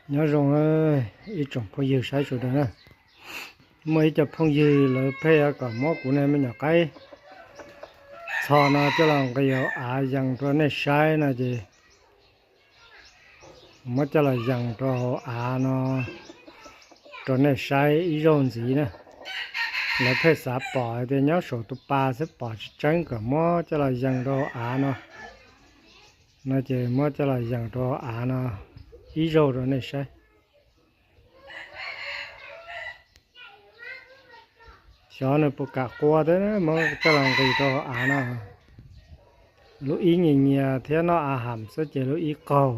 Nyob zoo ib tsoom phooj ywg saib sawv daws na. Muaj ib co phooj ywg lawv pheej kom muab kuv niag me nyuam qaib txho no coj los nqis hauv av yees rau nej saib no ces muab coj los yees rau hauv av no rau nej saib ib zaug ntxiv na. Lawv pheej xav pom tias nyob saum tus pas xwb pom tsis tseeb kom muab coj los yees rau hauv av no. No ces muab coj los yees rau hauv av no ib zaug rau nej saib. Xyov nws puas kam qua thiab, muab coj los nqis rau hauv av no. Lub ib nyias nyias thiab noj a ham xwb ces lub ib qaug.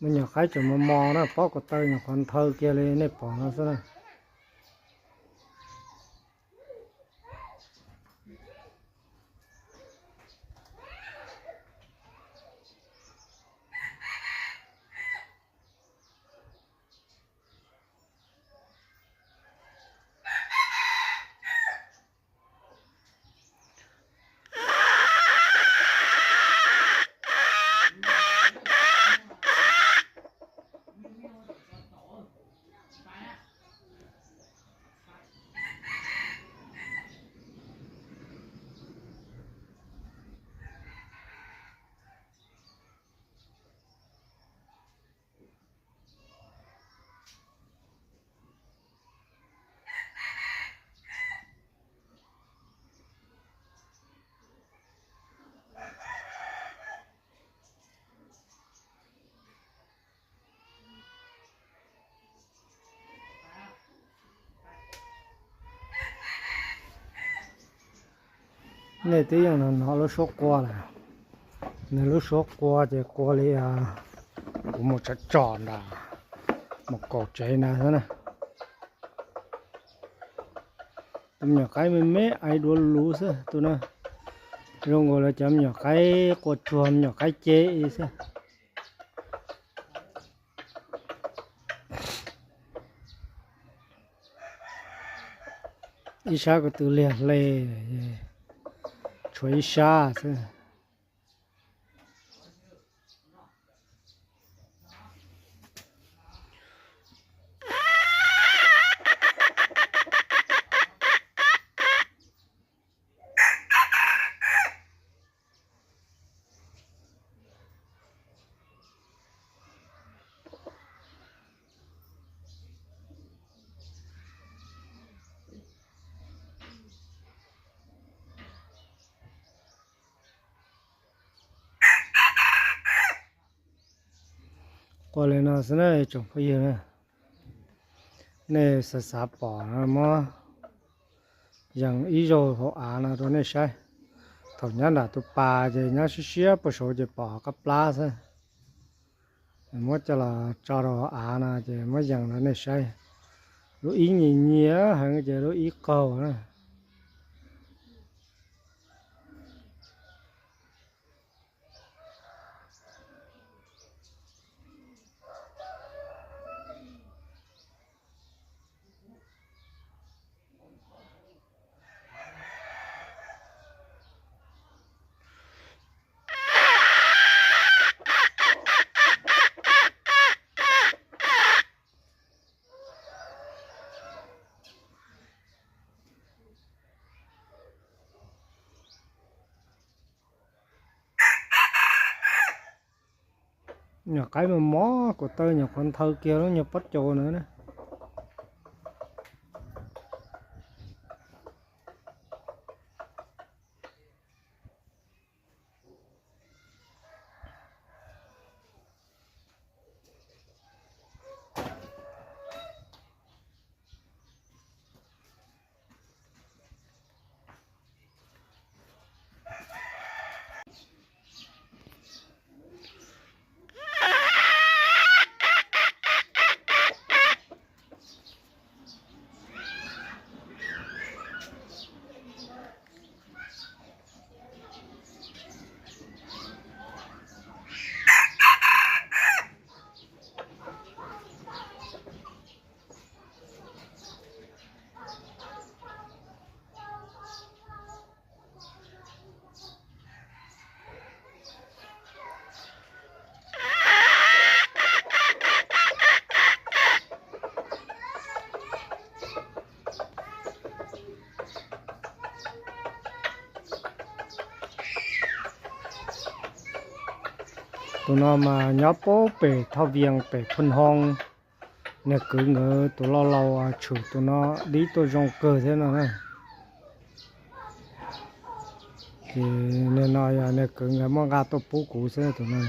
Me nyuam qaib tseem mos mos na, pob ko taw nyuam qhuav nthaw kiag li nej pom no xwb na. Nej twb yeej hnov lub suab qua lawm. Nws lub suab qua ces qua li kuv mus tsom tsom nram mus kaum tsev na xwb na. Tus me nyuam qaib me me aiv duav luv xwb tus na. Zoo nkaus li cov me nyuam qaib qua tsuag me nyuam qaib ceb xwb. Ib sab ko tw liag hle, tshuav ib sab xwb. Qua li no xwb na tsoom phooj ywg na. Nej xav xav pom no muab yees ib zaug hauv av no rau nej saib. Thaum nyob nram tus pas ces nyob siab siab puag saud ces pom qab plab xwb. Muab coj los tso rau hauv av no ces muab yees rau nej saib. Lub ib nyias nyias heev ces lub ib qaug na. Nyuam qaib mos mos, kuv taw nyuam qhuav nthaw kiag lub nyuag pob caus na. Tus no mas nyob pem Thoj Vias pem Phoo Hoo. Niag kwv nkawd tus laus laus tshwm tus no dib tuaj zoo kawg thiab no na. Ces niag no yog niag kwv nkawd muab nqa tuaj pub kuv xwb tus no.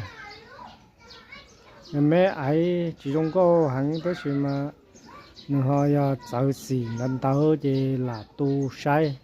Nws me aiv tsis zoo nkauj heev tab sis mas nws ho yog txawv xim ntawv ntawv ces lam tu saib.